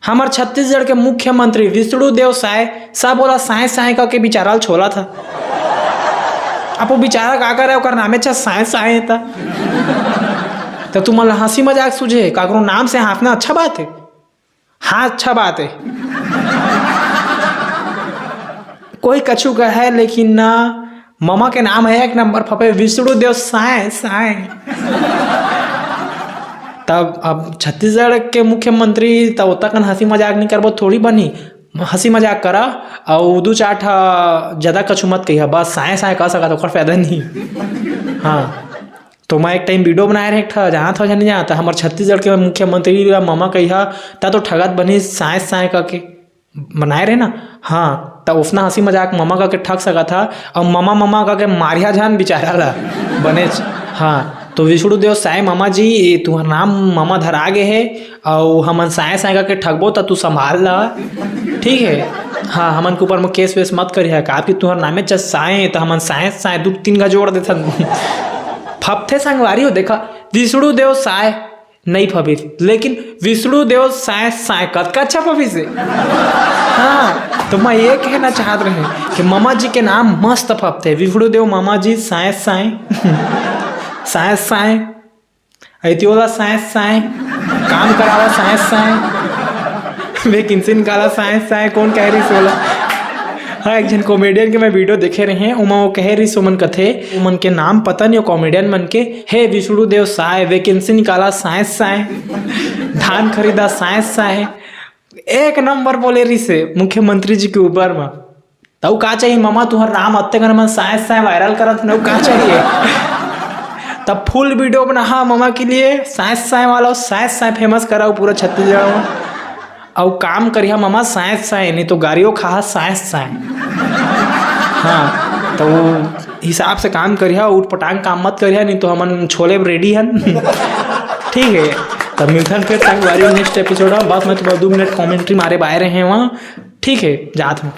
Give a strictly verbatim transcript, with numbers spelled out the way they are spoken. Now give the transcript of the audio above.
हमर छत्तीसगढ़ के मुख्यमंत्री विष्णु देव साय सब ओला साय साय करके बिचारा ल छोलत हे। अब वो बिचारा का करे, ओकर नामे छ साय साय हे त। त तुमन ल हंसी मजाक सूझे, काकरो नाम से हांफना अच्छा बात हे? हाँ, अच्छा बात हे। कोई कछु कहे, लेकिन ना, ममा के नाम हे एक नंबर फफे, विष्णु देव साय साय। तब अब छत्तीसगढ़ के मुख्यमंत्री त ओतका कन हंसी मजाक नहीं करबो, थोड़ी बनी हंसी मजाक करा, अउ दू चार ठा ज्यादा कछु मत कहिया, बस साय साय कह सकत, ओकर फायदा नहीं। हाँ, तो मैं एक टाइम वीडियो बनाए रहे एक ठा, जानत हो या नहीं जानत, हमर छत्तीसगढ़ के मुख्यमंत्री ला ममा कहिया, त तो ठगत बनी साय साय कह के बनाए रहे ना। हाँ, त ओसना हंसी मजाक ममा कह के ठग सकत हा, अउ ममा ममा कह के मारिया जान बिचारा ला बनेच। हाँ, तो विष्णु देव साय ममा जी, ये तुहर नाम ममा धरा गे हे, अउ हमन साय साय कह के ठगबो त तू संभाल ला, ठीक हे? हाँ, हमन के ऊपर में केस वेस मत करिहा, काबर कि तुहर नामे च साय हे, त हमन साय साय दू तीन गा जोड़ देथन। फपथे संगवारी हो, देखा, विष्णु देव साय नहीं फबिस, लेकिन विष्णु देव साय साय कतका अच्छा फबिस हे। हाँ, तो मैं ये कहना चाहत रहे कि ममा जी के नाम मस्त फबथे, विष्णु देव ममा जी साय साय। साय साय, अइतियोला साय साय, काम करावा साय साय, vacancy निकाला साय साय, कौन कहे रहिस ओला? हाँ, एक झन comedian के मैं वीडियो देखे रहे, ओमा वो कहे रहिस, ओमन कथे, ओमन के नाम पता नहीं, वो comedian मन के, "हे विष्णु देव साय, vacancy निकाला साय साय, धान खरीदा साय साय।" एक नंबर बोले रहिस हे मुख्यमंत्री जी के ऊपर में। त अउ का चाहिए ममा, तुहर नाम अत्ते कन मन साय साय viral करत हन, अउ का चाहिए? तब full वीडियो बनाहा ममा के लिए, साय साय वाला, साय साय famous कराओ पूरा छत्तीसगढ़ में। अउ काम करिहा ममा साय साय, नहीं तो गारियो खाहा साय साय। हाँ, तो वो हिसाब से काम करिहा, उटपटांग काम मत करिहा, नहीं तो हमन छोले ready हन। ठीक है, तब मिलथन फिर संगवारी next episode में। बस मैं तुम्हारा दो मिनट commentary मारे बाय रहे हंव, ठीक है, जात हंव।